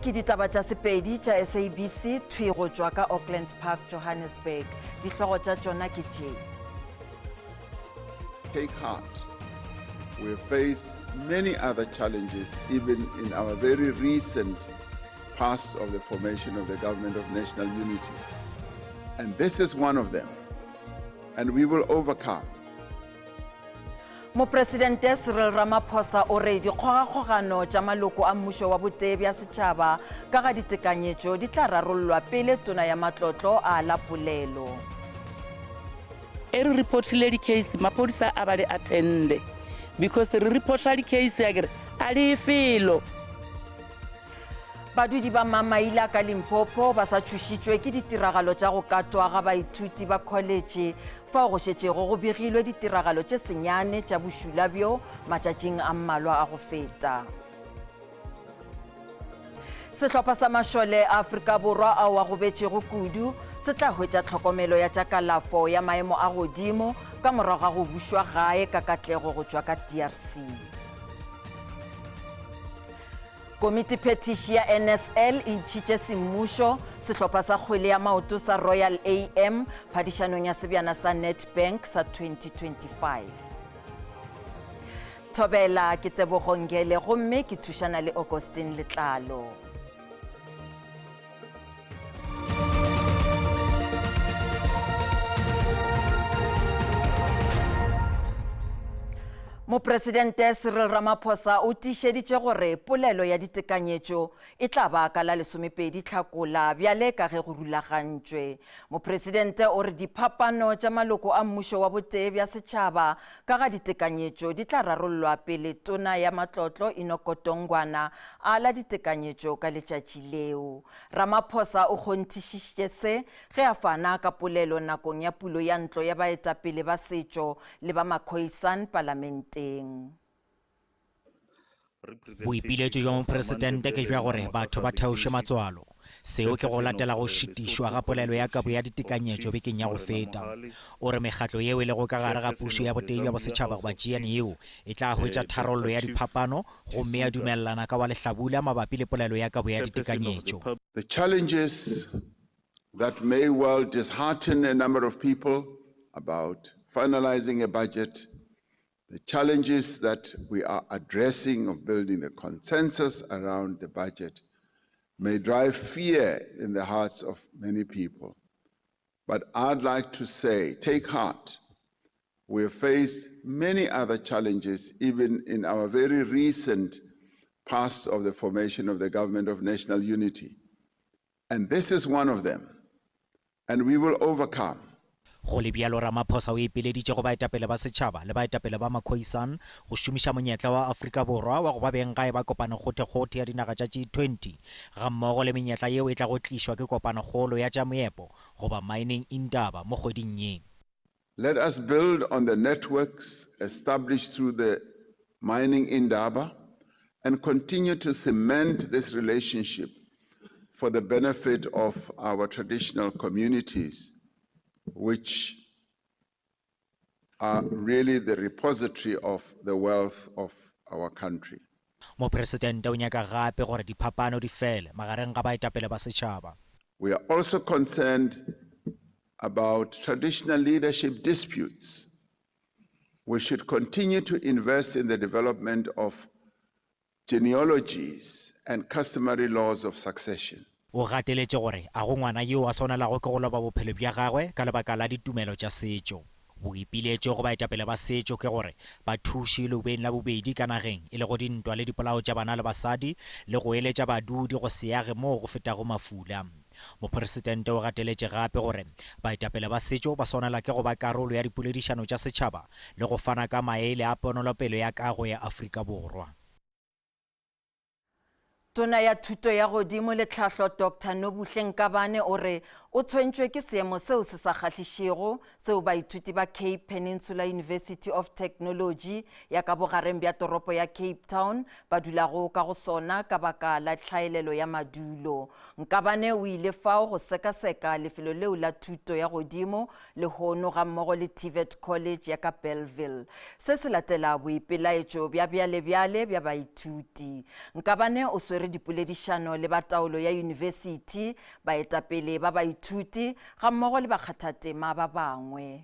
ke ditaba tša Sepedi tša SABC thwi go tšwa ka Auckland Park, Johannesburg. Dihlogo tša tšona ke tše. Take heart. We have faced many other challenges even in our very recent past of the formation of the government of national unity. And this is one of them. And we will overcome. Mopresidente Cyril Ramaphosa o re dikgogakgogano tša maloko a mmušo wa botee bja setšhaba ka ga ditekanyetšo di tla rarollwa pele tona ya matlotlo a ala polelo. E re reportile di-case maphodisa a ba le attende because re reporta di-case akere a le felo. Badudi ba Mamaila ka Limpopo ba sa tšhošitšwe ke ditiragalo tša go katwa ga baithuti ba kholetše fao go šetšego go begilwe ditiragalo tše senyane tša bošula bjo matšatšing a mmalwa a go feta. Sehlopha sa mašole a Afrika Borwa ao a gobetšego kudu se tla hwetša tlhokomelo ya tša kalafo ya maemo a godimo ka morago ga go bušwa gae ka katlego go tšwa ka DRC. Komitiphethiši ya NSL e ntšhitše semmušo sehlopha sa kgwele ya maoto sa Royal AM phadišanong ya sebjana sa Nedbank sa 2025. Thobela ke Tebogo Ngele gomme ke thušana le Augustine Letlalo. Mopresidente Cyril Ramaphosa o tiišeditše gore polelo ya ditekanyetšo e tla ba ka la lesomepedi Hlakola bjale ka ge go rulagantšwe. Mopresidente o re diphapano tša maloko a mmušo wa botee bja setšhaba ka ga ditekanyetšo di tla rarollwa pele Tona ya Matlotlo Enoch Godongwana a ala ditekanyetšo ka letšatši leo. Ramaphosa o kgonthišištše se ge a fana ka polelo nakong ya pulo ya ntlo ya baetapele ba setšo le ba Makhoisan palamenteng. Boipiletšo bja Mopresidente ke bja gore batho ba theoše matswalo. Seo ke go latela go šitišwa ga polelo ya kabo ya ditekanyetšo bekeng ya go feta. O re mekgatlo yeo e lego ka gare ga pušo ya botee bja bosetšhaba goba GNU e tla hwetša tharollo ya diphapano gomme ya dumelelana ka wa lehlabula mabapi le polelo ya kabo ya ditekanyetšo. The challenges that may well dishearten a number of people about finalizing a budget, the challenges that we are addressing of building the consensus around the budget may drive fear in the hearts of many people. But I'd like to say, take heart. We have faced many other challenges, even in our very recent past of the formation of the Government of National Unity. And this is one of them. And we will overcome. Go le bjalo, Ramaphosa o ipileditše go baetapele ba setšhaba le baetapele ba Makhoisan go šomiša monyetla wa Afrika Borwa wa go ba benggae ba kopanokgothekgothe ya dinaga tša G20 gammogo le menyetla yeo e tlago tlišwa ke kopanokgolo ya tša moepo goba Mining Indaba mo kgweding ye. Let us build on the networks established through the Mining Indaba and continue to cement this relationship for the benefit of our traditional communities, which are really the repository of the wealth of our country. Mopresidente o nyaka gape gore diphapano di fele magareng ga baetapele ba setšhaba. We are also concerned about traditional leadership disputes. We should continue to invest in the development of genealogies and customary laws of succession. O gateletše gore a go ngwana yo a swanelago ke go loba bophelo bja gagwe ka lebaka la ditumelo tša setšo. Boipiletšo go baetapele ba setšo ke gore ba thuše leubeng la bobedi ka nageng, e lego dintwa le dipolao tša bana le basadi, le go eletša badudi go se age moo go fetago mafula. Mopresidente o gateletše gape gore baetapele ba setšo ba swanela ke go ba karolo ya dipoledišano tša setšhaba le go fana ka maele a ponolopele ya kago ya Afrika Borwa. Tona ya Thuto ya Godimo le Tlhahlo Doctor Nobuhle Nkabane o re o tshwentšwe ke seemo seo se sa kgahlišego seo baithuti ba Cape Peninsula University of Technology ya ka bogareng bja toropo ya Cape Town ba dulago ka go sona ka baka la tlhaelelo ya madulo. Nkabane o ile fao go sekaseka lefelo leo la thuto ya godimo lehono gammogo le TVET College ya ka Bellville. Se se latela boipelaetšo bja bjalebjale bja baithuti. Nkabane o swere dipoledišano le ba taolo ya yunibesithi, baetapele ba baithuti gammogo le bakgathatema ba bangwe.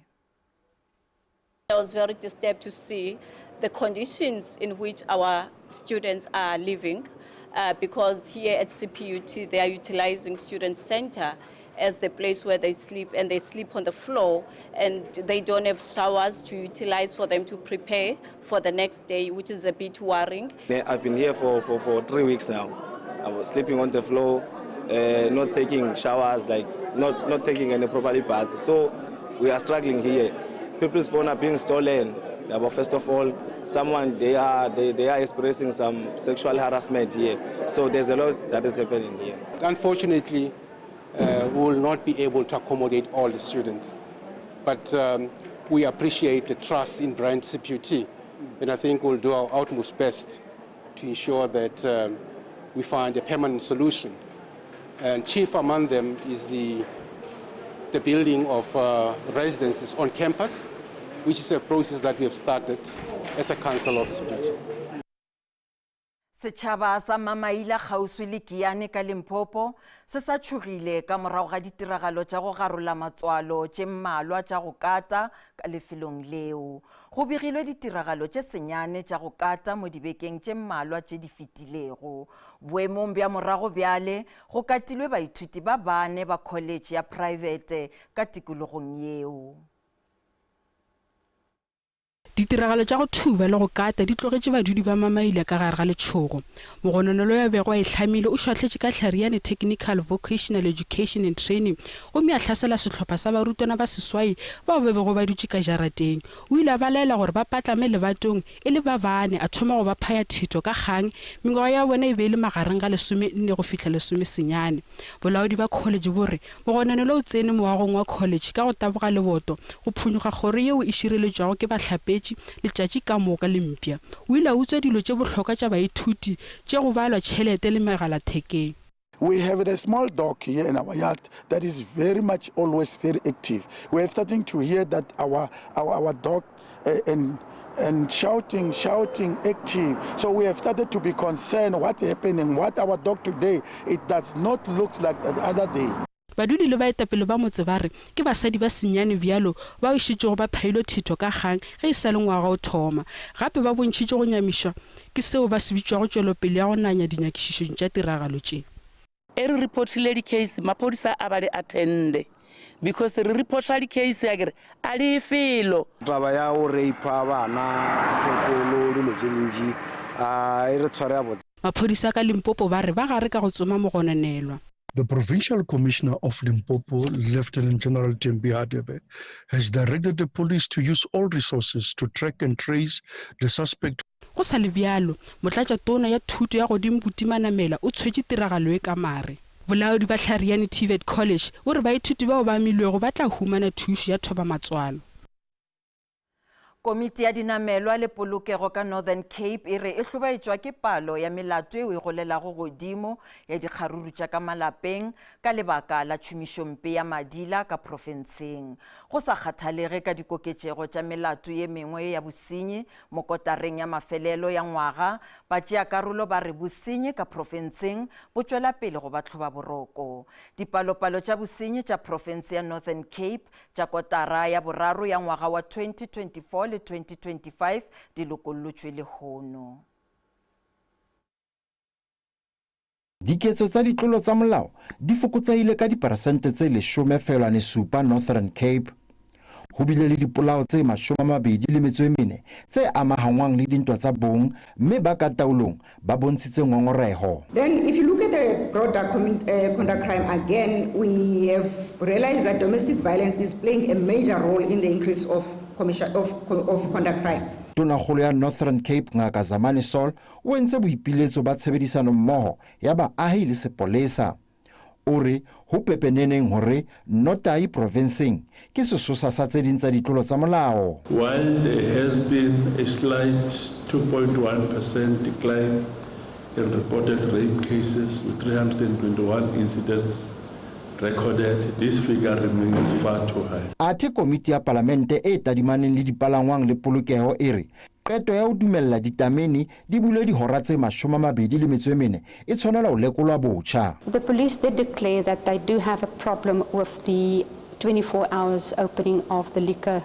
I was very disturbed to see the conditions in which our students are living uh, because here at CPUT they are utilizing student center as the place where they sleep and they sleep on the floor and they don't have showers to utilize for them to prepare for the next day, which is a bit worrying. I've been here for, for, for three weeks now. I was sleeping on the floor, uh, not taking showers, like not, not taking any properly bath. So we are struggling here. People's phones are being stolen. But first of all, someone, they are, they, they are expressing some sexual harassment here. So there's a lot that is happening here. Unfortunately, uh, we will not be able to accommodate all the students. But um, we appreciate the trust in Brand CPUT, and I think we'll do our utmost best to ensure that um, we find a permanent solution. And chief among them is the, the building of uh, residences on campus, which is a process that we have started as a council of CPUT. Setšhaba sa Mamaila kgauswi le Giyani ka Limpopo se sa tšhogile ka morago ga ditiragalo tša go garola matswalo tše mmalwa tša go kata ka lefelong leo. Go begilwe ditiragalo tše senyane tša go kata mo dibekeng tše mmalwa tše di fetilego. Boemong bja morago bjale, go katilwe baithuti ba bane ba kholetše ya praebete ka tikologong yeo. Ditiragalo tša go thuba le go kata di tlogetše badudi ba Mamaila ka gare ga letšhogo. Mogononelo yo a bego a e hlamile o šwahletše ka Hlariane Technical Vocational Education and Training gomme a hlasela sehlopha sa barutwana ba seswai bao ba bego ba dutše ka jarateng. O ile a ba laela gore ba patlame lebatong e le ba bane, a thoma go ba phaya thito ka kgang. Mengwaga ya bona e be e le magareng ga lesomenne go fihla lesomesenyane. Bolaodi ba kholetše bo re Mogononelwa o tsene moagong wa kholetšhe ka go taboga leboto go phonyokga kgoro yeo e šireletšwago ke bahlapetši letšatši ka moka le mpša. O ile a utswa dilo tše bohlokwa tša baithuti tše go balwa tšhelete le megalathekeng. We have a small dog here in our yard that is very much always very active. We are starting to hear that our, our, our dog uh, and and shouting, shouting, active. So we have started to be concerned what's happening, what our dog today, it does not look like the other day. Badudi le baetapele ba motse ba re ke basadi ba senyane bjalo bao e šetšego ba phailwe thito ka kgang ge e sa le ngwaga o thoma. Gape ba bontšhitše go nyamišwa ke seo ba se bitšwago tšwelopele ya go nanya dinyakišišong tša tiragalo tše. E re reportile di case maphodisa a ba le attende because re reporta di case akere a le felo. Taba ya go raper bana, bakgekolo, dilo tše dintši a e re tshware gabotse. Maphodisa ka Limpopo ba re ba gare ka go tsoma mogononelwa. The Provincial Commissioner of Limpopo, Lieutenant General Thembi Hadebe, has directed the police to use all resources to track and trace the suspect. Go sa le bjalo, Motlatšatona ya Thuto ya Godimo Buti Manamela o tshwetše tiragalo ye ka mare. Bolaodi ba Hlariane TVET College bo re baithuti bao ba amilwego ba tla humana thušo ya thobamatswalo. Komiti ya Dinamelwa le Polokego ka Northern Cape e re e hlobaetšwa ke palo ya melato yeo e golelago godimo ya dikgaruru tša ka malapeng ka lebaka la tšhomišompe ya madila ka profenseng. Go sa kgathalege ka dikoketšego tša melato ye mengwe ya bosenyi Mo kotareng ya mafelelo ya ngwaga, batšeakarolo ba re bosenyi ka profenseng bo tšwela pele go ba tlhobaboroko. Dipalopalo tša bosenyi tša profense ya Northern Cape tša kotara ya boraro ya ngwaga wa 2024 le 2025 di lokollotšwe lehono. Diketso tsa ditlolo tsa molao di fokotsehile ka diperesente tse 10.7 Northern Cape. Ho bile le dipolao tse 24 tse amahangwang le dintwa tsa bong mme ba ka taolong ba bontshitse ngongoreho. Then if you look at the broader conduct crime again, we have realized that domestic violence is playing a major role in the increase of, of, of conduct crime. Tonakgolo ya Northern Cape Ngaka Zamani Saul o entse boipiletso ba tshebedisano mmoho ya baahi le sepolesa. O re ho pepeneneng hore nnotahi profenseng ke sesosa sa tse ding tsa ditlolo tsa molao. While there has been a slight 2.1 percent decline in reported rape cases with 321 incidents recorded, this figure remains far too high. Athe komiti ya palamente e tadimaneng le dipalangwang le polokeho e re qeto ya ho dumella ditamene di bule dihora tse 24 e tshwanela ho lekolwa botjha. The police did declare that they do have a problem with the 24 hours opening of the liquor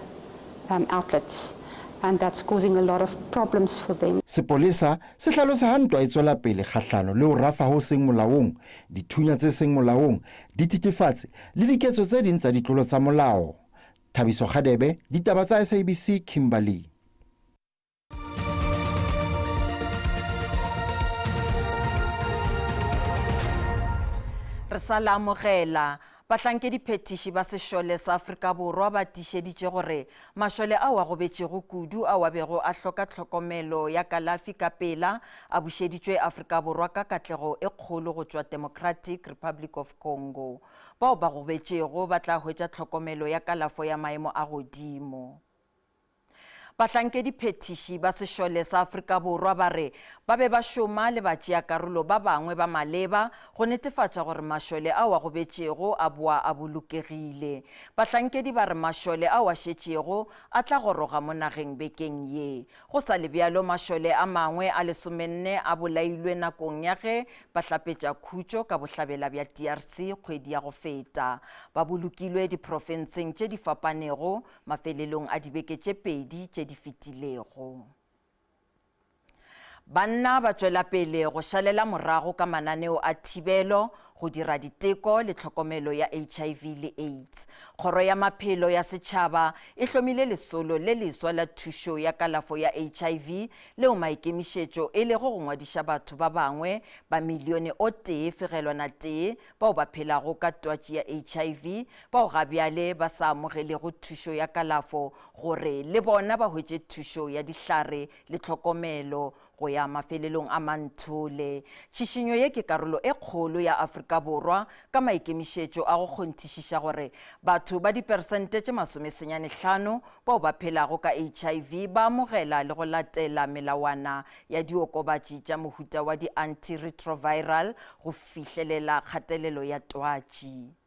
um, outlets and that's causing a lot of problems for them. Sepolesa se hlalosa ha ntwa e tswela pele kgahlano le ho rafa ho seng molaong, dithunya tse seng molaong, dithethefatsi le diketso tse ding tsa ditlolo tsa molao. Thabiso Kgadebe, Ditaba tsa SABC, Kimberley. Re sa la amogela. Bahlankediphethiši ba sešole sa Afrika Borwa ba tiišeditše gore mašole ao a gobetšego kudu ao a bego a hloka tlhokomelo ya kalafi ka pela a bušeditšwe Afrika Borwa ka katlego e kgolo go tšwa Democratic Republic of Congo. Bao ba gobetšego ba tla hwetša tlhokomelo ya kalafo ya maemo a godimo. Bahlankediphethiši ba sešole sa Afrika Borwa ba re ba be ba šoma le batšeakarolo ba bangwe ba maleba go netefatša gore mašole ao a gobetšego a boa a bolokegile. Bahlankedi ba re mašole ao a šetšego a tla goroga mo nageng bekeng ye. Go sa le bjalo, mašole a mangwe a lesomenne a bolailwe nakong ya ge ba hlapetša khutšo ka bohlabela bja DRC kgwedi ya go feta. Ba bolokilwe diprofenseng tše di fapanego mafelelong a dibeke tše pedi tše di fetilego. Banna ba tšwela pele go šalela morago ka mananeo a thibelo, go dira diteko le tlhokomelo ya HIV le AIDS. Kgoro ya Maphelo ya Setšhaba e hlomile lesolo le leswa la thušo ya kalafo ya HIV leo maikemišetšo e lego go ngwadiša batho ba bangwe ba milione o tee fegelwana tee bao ba phelago ka twatši ya HIV bao ga bjale ba sa amogelego thušo ya kalafo gore le bona ba hwetše thušo ya dihlare le tlhokomelo go ya mafelelong a Manthole. Tšhišinyo ye ke karolo e kgolo ya Afrika Borwa ka maikemišetšo a go kgonthišiša gore batho ba diperesente tše masomesenyanehlano bao ba phelago ka HIV ba amogela le go latela melawana ya diokobatši tša mohuta wa di-antiretroviral go fihlelela kgatelelo ya twatši.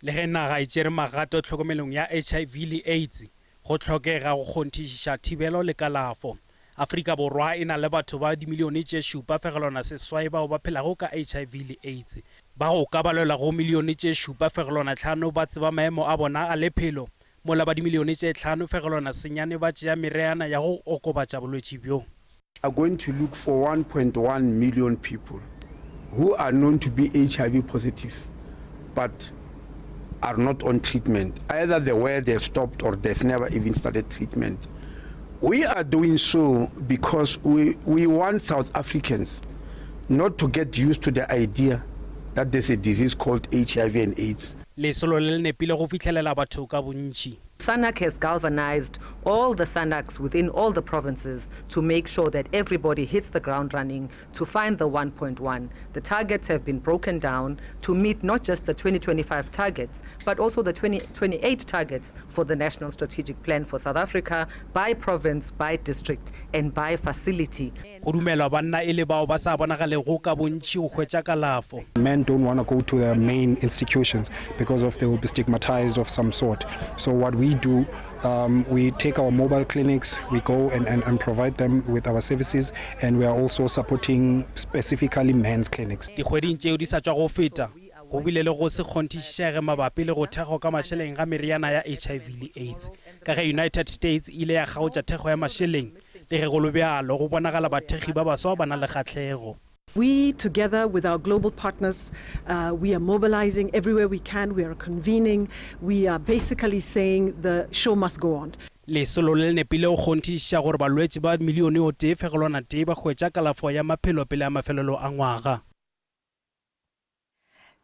Le ge naga e tšere magato tlhokomelong ya HIV le AIDS, go hlokega go kgonthišiša thibelo le kalafo. Afrika Borwa e na le batho ba dimilione tše 7.8 bao ba phelago ka HIV le AIDS. Ba go ka balelwa go milione tše 7.5 ba tseba maemo a bona a lephelo, mola ba dimilione tše 5.9 ba tšea mereana ya go okobatša bolwetši bjo. are going to look for 1.1 million people who are known to be HIV positive but are not on treatment. Either they were, they've stopped, or they've never even started treatment. We are doing so because we, we want South Africans not to get used to the idea that there's a disease called HIV and AIDS. Lesolo le le nepile go fihlelela batho ka bontši. SANAC has galvanized all the SANACs within all the provinces to make sure that everybody hits the ground running to find the 1.1. The targets have been broken down to meet not just the 2025 targets, but also the 2028 targets for the National Strategic Plan for South Africa by province, by district, and by facility. Go dumelwa banna e le bao ba sa bonagalego ka bontši go hwetša kalafo. Men don't want to go to the main institutions because of they will be stigmatized of some sort. So what we do, um, we take our mobile clinics, we go and, and, and provide them with our services, and we are also supporting specifically men's clinics. Dikgweding tšeo di sa tšwa go feta, go bile le go se kgonthišišege mabapi le go thekgwa ka mašeleng ga meriana ya HIV le AIDS, ka ge United States e ile ya kgaotša thekgo ya mašeleng Le ge go le bjalo, go bonagala bathekgi ba baswa ba na le kgahlego. We, together with our global partners, uh, we are mobilizing everywhere we can, we are convening, we are basically saying the show must go on. Lesolo le le nepile go kgonthišiša gore balwetši ba milione o tee fegelwana tee ba hwetša kalafo ya maphelo pele ga mafelelo a ngwaga.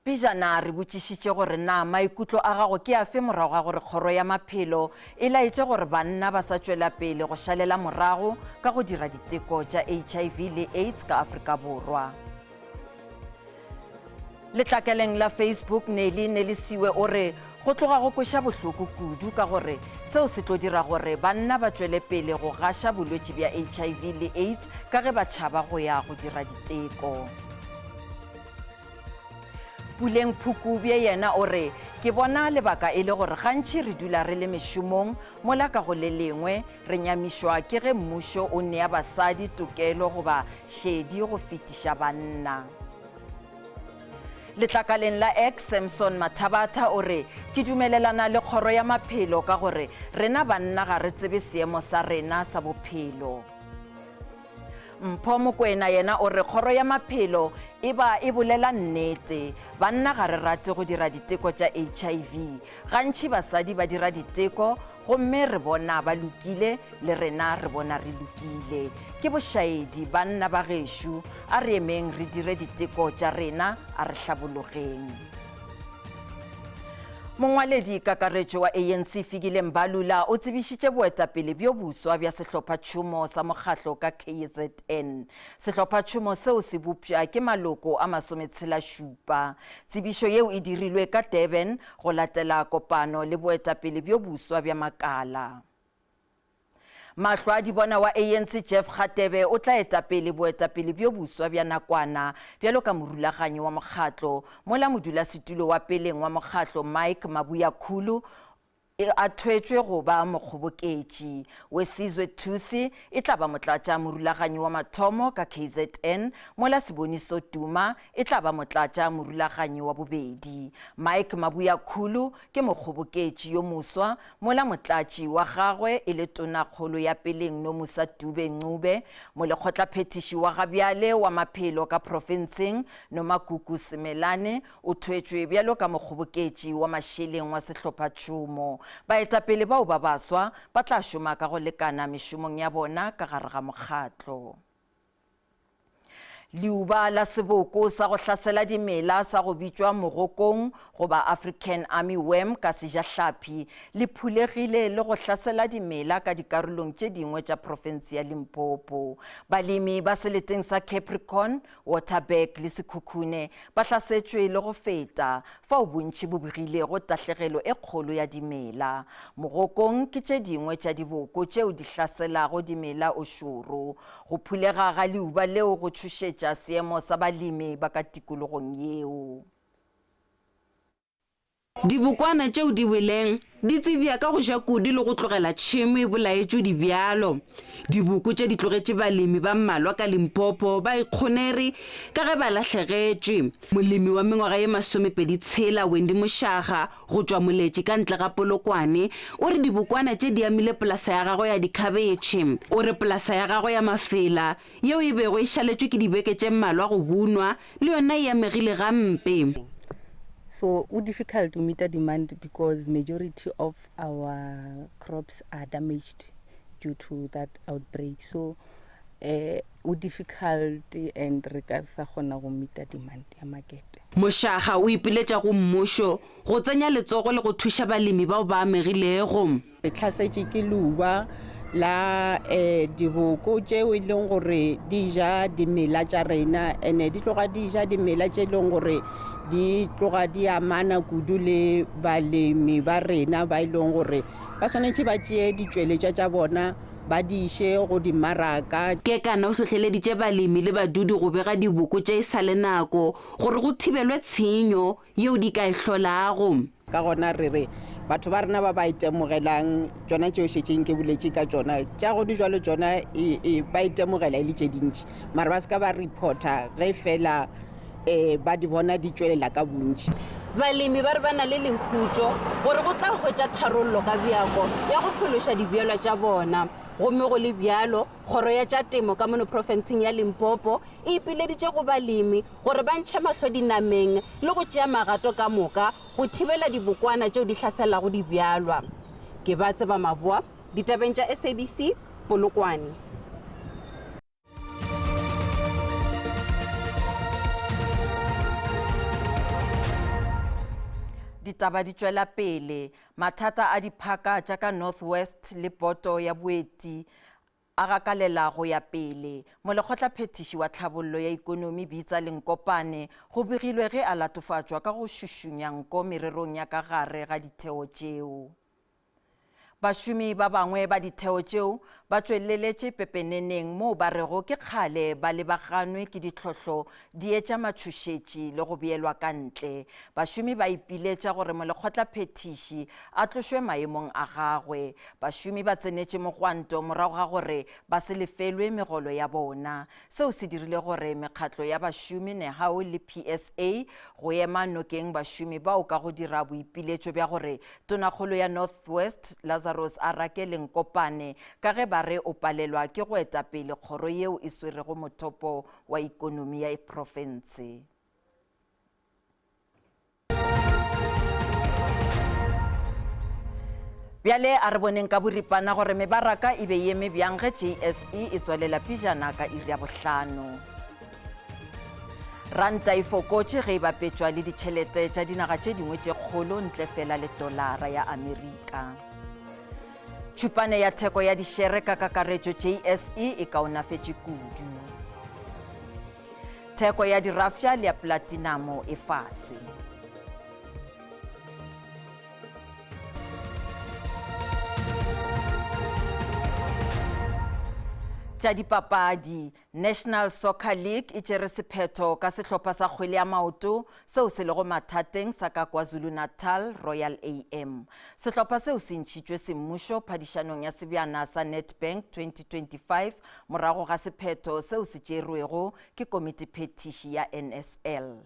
Pejana re botšišitše gore na maikutlo a gago ke afe morago ga gore Kgoro ya Maphelo e laetše gore banna ba sa tšwela pele go šalela morago ka go dira diteko tša HIV le AIDS ka Afrika Borwa. Letlakaleng la Facebook, Nelly Nelisiwe o re, Go tloga go kweša bohloko kudu ka gore seo se tlo dira gore banna ba tšwele pele go gaša bolwetši bja HIV le AIDS ka ge ba tšhaba go ya go dira diteko. Puleng Phukubye yena o re, Ke bona lebaka e le gore gantši re dula re le mešomong mola ka go le lengwe re nyamišwa ke ge mmušo o nea basadi tokelo goba šedi go fetiša banna. Letlakaleng la X, Samson Mathabatha o re, Ke dumelelana le kgoro ya maphelo ka gore rena banna ga re tsebe seemo sa rena sa bophelo. Mpho Mokwena yena o re kgoro ya maphelo e ba e bolela nnete. Banna ga re rate go dira diteko tša HIV. Gantši basadi ba dira diteko gomme re bona ba lokile le rena re bona re lokile. Ke bošaedi banna ba gešo, a re emeng re dire diteko tša rena, a re hlabologeng. Mongwaledi kakaretšo wa ANC Fikile Mbalula o tsebišitše boetapele bjo boswa bja sehlophatšhomo sa mokgatlo ka KZN. Sehlophatšhomo seo se bopša ke maloko a masometshelašupa. Tsebišo yeo e dirilwe ka Durban go latela kopano le boetapele bjo boswa bja makala. Mahlo a dibona wa ANC Jeff Kgatebe o tla eta pele boetapele bjo boswa bja nakwana bjalo ka morulaganyi wa mokgatlo, mola modulasetulo wa peleng wa mokgatlo Mike Mabuyakhulu a thwetšwe go ba mokgoboketši. Wesizwe Thusi e tla ba motlatša morulaganyi wa mathomo ka KZN, mola Siboniso Duma e tla ba motlatša morulaganyi wa bobedi. Mike Mabuyakhulu ke mokgoboketši yo moswa mola motlatši wa gagwe e le Tonakgolo ya peleng Nomusa Dube Ncube, molekgotlaphethiši wa gabjale wa maphelo ka profenseng Nomagugu Simelane o thwetšwe bjalo ka mokgoboketši wa mašeleng wa sehlophatšhomo. Baetapele bao ba baswa ba tla šoma ka go lekana mešomong ya bona ka gare ga mokgatlo. Leuba la seboko sa go hlasela dimela sa go bitšwa mogokong goba African army worm ka sejahlaphi le phulegile le go hlasela dimela ka dikarolong tše dingwe tša profense ya Limpopo. Balemi ba seleteng sa Capricorn, Waterberg le Sekhukhune ba hlasetšwe le go feta, fao bontši bo begilego tahlegelo e kgolo ya dimela. Mogokong ke tše dingwe tša diboko tšeo di hlaselago dimela o šoro. Go phulega ga leuba leo go tšhošetša seemo sa balemi ba ka tikologong yeo. Dibokwana tšeo di weleng di tsebja ka go ja kudu le go tlogela tšhemo e bolaetšwe dibjalo. Diboko tše di tlogetše balemi ba mmalwa ka Limpopo ba ikgonere ka ge ba lahlegetšwe. Molemi wa mengwaga ye masomepeditshela Wendy Moshaga go tšwa Moletši ka ntle ga Polokwane, o re dibokwana tše di amile polasa ya gagwe ya dikhabetšhe. O re polasa ya gagwe ya mafela, yeo e bego e šaletšwe ke dibeke tše mmalwa go bunwa, le yona e amegile gampe. So go difficult to meet demand because majority of our crops are damaged due to that outbreak. So eh o difficult and re ka sa kgona go meeta demand ya market. Moshaga o ipiletša go mmušo go tsenya letsogo le go thuša balemi bao ba amegilego. Re hlasetše ke leuba la diboko tšeo e leng gore di ja dimela tša rena ene di tloga di ja dimela tše e leng gore di tloga di amana kudu le balemi ba rena ba e leng gore ba swanetše ba tšee ditšweletšwa tša bona ba di iše go dimaraka. Kekana o hlohleleditše balemi le badudi go bega diboko tše e sa le nako gore go thibelwe tshenyo yeo di ka e hlolago. Ka gona re re batho ba rena ba ba itemogelang tšona tšeo šetšeng ke boletše ka tšona, tša go di jwalo tšona e, e, ba itemogela e le tše dintši, mara ba se ka ba reporta ge fela um ba di bona di tšwelela ka bontši. Balemi ba re ba na le lehutšo gore go tla hwetša tharollo ka bjako ya go phološa dibjalwa tša bona. Gomme go le bjalo, Kgoro ya tša Temo ka mono profenseng ya Limpopo e ipileditše go balemi gore ba ntšhe mahlo dinameng le go tšea magato ka moka go thibela dibokwana tšeo di hlaselago dibjalwa. Ke Batseba Maboa, ditabeng tša SABC, Polokwane. Ditaba di tšwela pele. Mathata a diphaka tša ka North West le Boto ya Boeti. A gakalela go ya pele, Molekgotlaphethiši wa Tlhabollo ya Ikonomi Bitsa Lenkopane go begilwe ge a latofatšwa ka go šušunya nko mererong ya ka gare ga ditheo tšeo. Bašomi ba bangwe ba ditheo tšeo ba tšweleletše pepeneneng moo ba rego ke kgale ba lebaganwe ke ditlhohlo di etša matšhošetši le go beelwa ka ntle. Bašomi ba ipiletša gore molekgotlaphethiši a tlošwe maemong a gagwe. Bašomi ba tsenetše mogwanto morago ga gore ba se lefelwe megolo ya bona. Seo se dirile gore mekgatlo ya bašomi Nehawu le PSA go ema nokeng bašomi bao ka go dira boipiletšo bja gore Tonakgolo ya North West Lazarus a rake Lenkopane ka ge ba re o palelwa ke go eta pele kgoro yeo e swerego mothopo wa ikonomi ya profense. Bjale a re boneng ka boripana gore mebaraka e be e eme bjang ge JSE e tswalela pejana ka iri ya bohlano. Ranta e fokotše ge e bapetšwa le ditšhelete tša dinaga tše dingwe tše kgolo ntle fela le tolara ya Amerika. Tšhupane ya theko ya dišere ka kakaretšo JSE e kaonafetše kudu. Theko ya dirafša le ya platinamo e fase. Tša dipapadi, National Soccer League e tšere sephetho ka sehlopha sa kgwele ya maoto seo se lego mathateng sa ka KwaZulu-Natal, Royal AM. Sehlopha seo se ntšhitšwe semmušo phadišanong ya sebjana sa Nedbank 2025 morago ga sephetho seo se tšerwego ke komitiphethiši ya NSL.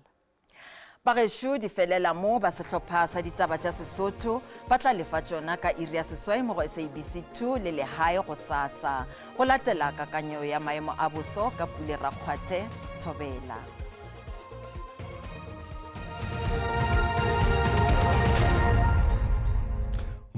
Bagešo di felela mo, ba sehlopha sa ditaba tša Sesotho ba tla lefa tšona ka iri ya seswai mo go SABC 2 le Lehae gosasa. Go latela kakanyo ya maemo a boso ka Pule Rakgwathe, Thobela.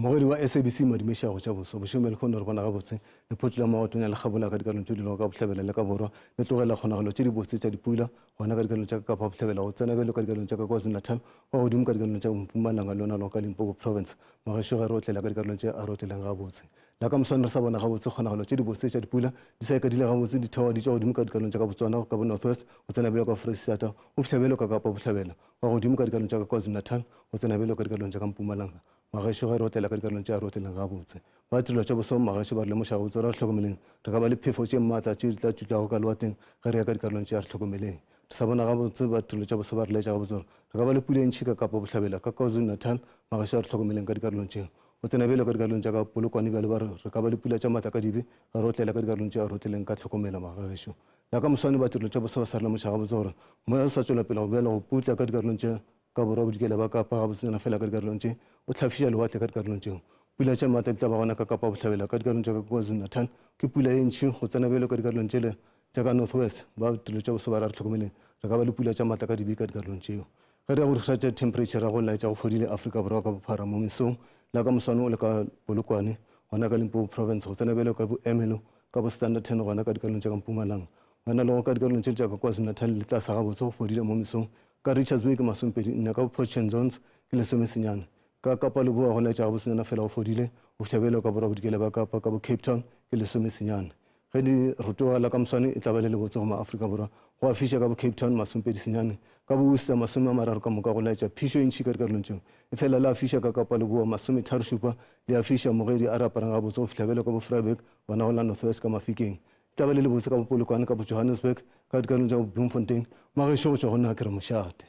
Mmogedi wa SABC Madume Šago tša boso bošego bja lehono re bona gabotse Lephoto la Maotong ya Lekgabola ka dikarolong tšeo di lego ka bohlabela le ka borwa le tlogela kgonagalo tše dibotse tša dipula gona ka dikarolong tša ka Kapa Bohlabela go tsena bjalo ka dikarolong tša ka KwaZulu-Natal go godimo ka dikarolong tša Mpumalanga le yona ka Limpopo Province. Magešo ge re otlela ka dikarolong tše a re otleleng gabotse. La ka moswane re sa bona gabotse kgonagalo tše dibotse tša dipula di sa ikadile gabotse di theoga di tšwa godimo ka dikarolong tša ka Botswana ka bo North West go tsena bjalo ka Foreisetata go fihla bjalo ka Kapa Bohlabela go godimo ka dikarolong tša ka KwaZulu-Natal go tsena bjalo ka dikarolong tša ka Mpumalanga. Magešo ge re otlela ka dikarolong tše a re otleleng gabotse. Ba tirelo tša boso magešo ba re lemoša gabotse gore a re hlokomeleng re ka ba le phefo tše maatla tše di tla tšutlago ka lewatleng ge re ya ka dikarolong tše a re hlokomeleng. Re sa bona gabotse ba tirelo tša boso ba re laetša gabotse gore re ka ba le pula e ntši ka Kapa Bohlabela ka KwaZulu-Natal magešo a re hlokomeleng ka dikarolong tše. Go tsena bjalo ka dikarolong tša ka Polokwane bjalo ba re re ka ba le pula tša maatla ka dibe ge re otlela ka dikarolong tše a re otleleng ka tlhokomelo magešo. La ka moswane ba tirelo tša boso ba sa re lemoša gabotse gore moya o sa tšwela pele go bjalo go putla ka dikarolong tše Ka borwa bodikela ba Kapa, gabotsenyana fela ka dikarolong tše, o hlafiša lewatle ka dikarolong tšeo. Pula tša maatla di tla ba gona ka Kapa Bohlabela, ka dikarolong tša ka KwaZulu-Natal ke pula ye ntši, go tsena bjalo ka dikarolong tšele tša ka North West, ba dilo tša boso ba re a re hlokomeleng, re ka ba le pula tša maatla ka dibi ka dikarolong tšeo. Ge re ya go dikgera tša temperature go laetša go fodile Afrika Borwa ka bophara mo mesong, la ka moswane o le ka Polokwane, gona ka Limpopo Province, go tsena bjalo ka bo Ermelo, ka bo Standerton gona ka dikarolong tša ka Mpumalanga, gona le go ka dikarolong tšele tša ka KwaZulu-Natal le tlase gabotse go fodile mo mesong, Ka Richards Bay ke masomepedi nne, ka Port St Johns ke lesomesenyane, ka Kapa Leboa go laetša gabosenyana fela go fodile, go fihla bjalo ka Borwa Bodikela bja Kapa ka bo Cape Town ke lesomesenyane. Ge di rotoga la ka moswane e tla ba le lebotse go maAfrika Borwa, go a fiša ka bo Cape Town masomepedi senyane, ka bo Worcester masome a mararo ka moka go laetša phišo e ntši ka dikarolong tšeo. Efela le a fiša ka Kapa Leboa masometharošupa, le a fiša mogedi a re aparang gabotse go fihla bjalo ka bo Vryburg gona go la North West ka Mafikeng. Tla ba le lebotse ka bo Polokwane, ka bo Johannesburg, ka dikarolong tša bo Bloemfontein. Magešo go tšwa go nna ke re mošate.